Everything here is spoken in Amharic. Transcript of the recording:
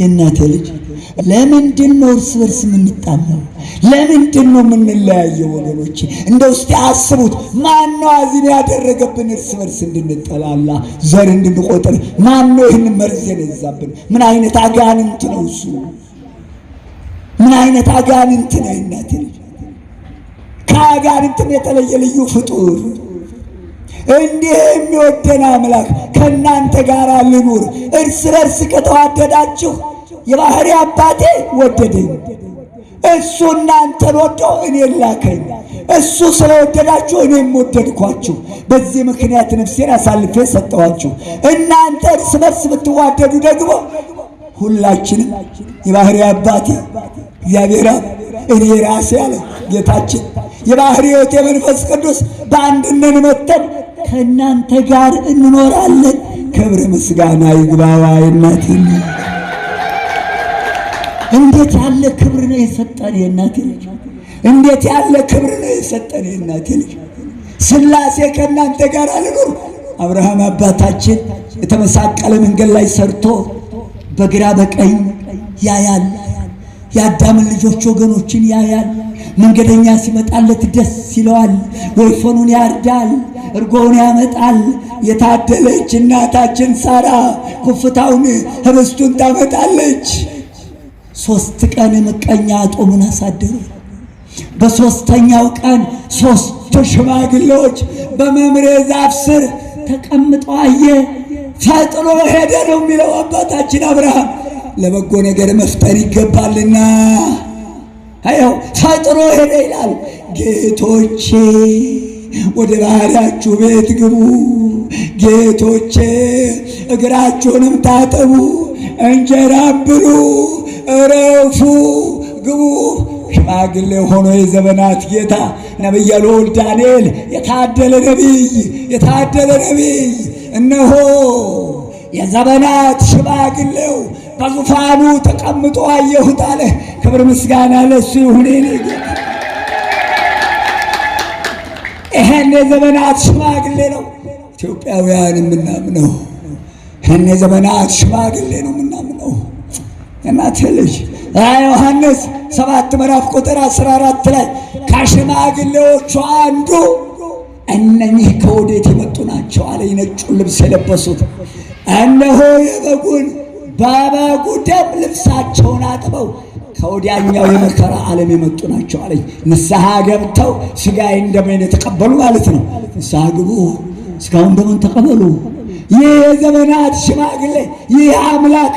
የእናቴ ልጅ ለምንድን ነው እርስ በርስ የምንጣለው? ለምንድን ነው የምንለያየው? ወገኖች እንደ ውስጥ አስቡት። ማን ነው አዚም ያደረገብን እርስ በርስ እንድንጠላላ ዘር እንድንቆጥር? ማን ነው ይህን መርዝ የነዛብን? ምን አይነት አጋንንት ነው እሱ? ምን አይነት አጋንንት ነው? የእናቴ ልጅ ከአጋንንትም የተለየ ልዩ ፍጡር እንዲህ የሚወደን አምላክ ከእናንተ ጋር ልኑር። እርስ በርስ ከተዋደዳችሁ የባህሪ አባቴ ወደደኝ፣ እሱ እናንተን ወዶ እኔን ላከኝ። እሱ ስለወደዳችሁ እኔም ወደድኳችሁ። በዚህ ምክንያት ነፍሴን አሳልፌ ሰጠኋችሁ። እናንተ እርስ በርስ ብትዋደዱ ደግሞ ሁላችንም የባህሪ አባቴ እግዚአብሔር አብ እኔ ራሴ አለ ጌታችን የባህሪ ሕይወት የመንፈስ ቅዱስ በአንድነት መጥተን ከእናንተ ጋር እንኖራለን። ክብር ምስጋና ይግባዋ። የእናቴ እንዴት ያለ ክብር ነው የሰጠን የእናቴ ልጅ! እንዴት ያለ ክብር ነው የሰጠን የእናቴ ልጅ! ሥላሴ ከእናንተ ጋር አልኖር። አብርሃም አባታችን የተመሳቀለ መንገድ ላይ ሰርቶ በግራ በቀኝ ያያል። የአዳምን ልጆች ወገኖችን ያያል። መንገደኛ ሲመጣለት ደስ ይለዋል። ወይፈኑን ያርዳል፣ እርጎውን ያመጣል። የታደለች እናታችን ሳራ ኩፍታውን ህብስቱን ታመጣለች። 3 ቀን ምቀኛ ጦሙን አሳደረ። በሦስተኛው ቀን 3 ሽማግሌዎች በመምሬ ዛፍ ስር ተቀምጠው አየ። ፈጥኖ ሄደ ነው የሚለው አባታችን አብርሃም። ለበጎ ነገር መፍጠር ይገባልና አየው ፈጥኖ ሄደ ይላል። ጌቶቼ ወደ ባሪያችሁ ቤት ግቡ፣ ጌቶቼ እግራችሁንም ታጠቡ፣ እንጀራ ብሉ፣ እረፉ፣ ግቡ። ሽማግሌ ሆኖ የዘመናት ጌታ ነቢየ ልዑል ዳንኤል የታደለ ነቢይ፣ የታደለ ነቢይ፣ እነሆ የዘመናት ሽማግሌው በዙፋኑ ተቀምጦ አየሁት አለ። ክብር ምስጋና ለሱ ይሁን። ይሄን የዘመናት ሽማግሌ ነው ኢትዮጵያውያን የምናምነው። ይሄን የዘመናት ሽማግሌ ነው የምናምነው። የእናቴ ልጅ ራዕየ ዮሐንስ 7 ምዕራፍ ቁጥር 14 ላይ ከሽማግሌዎቹ አንዱ እነኚህ ከወዴት የመጡ ናቸው አለ። ነጩን ልብስ የለበሱት እነሆ የበጉን በበጉ ደም ልብሳቸውን አጥበው ከወዲያኛው የመከራ ዓለም የመጡ ናቸው አለኝ። ንስሐ ገብተው ሥጋዬን ደሜን የተቀበሉ ማለት ነው። ንስሐ ግቡ፣ ሥጋውን ደሙን ተቀበሉ። ይህ የዘመናት ሽማግሌ ይህ አምላክ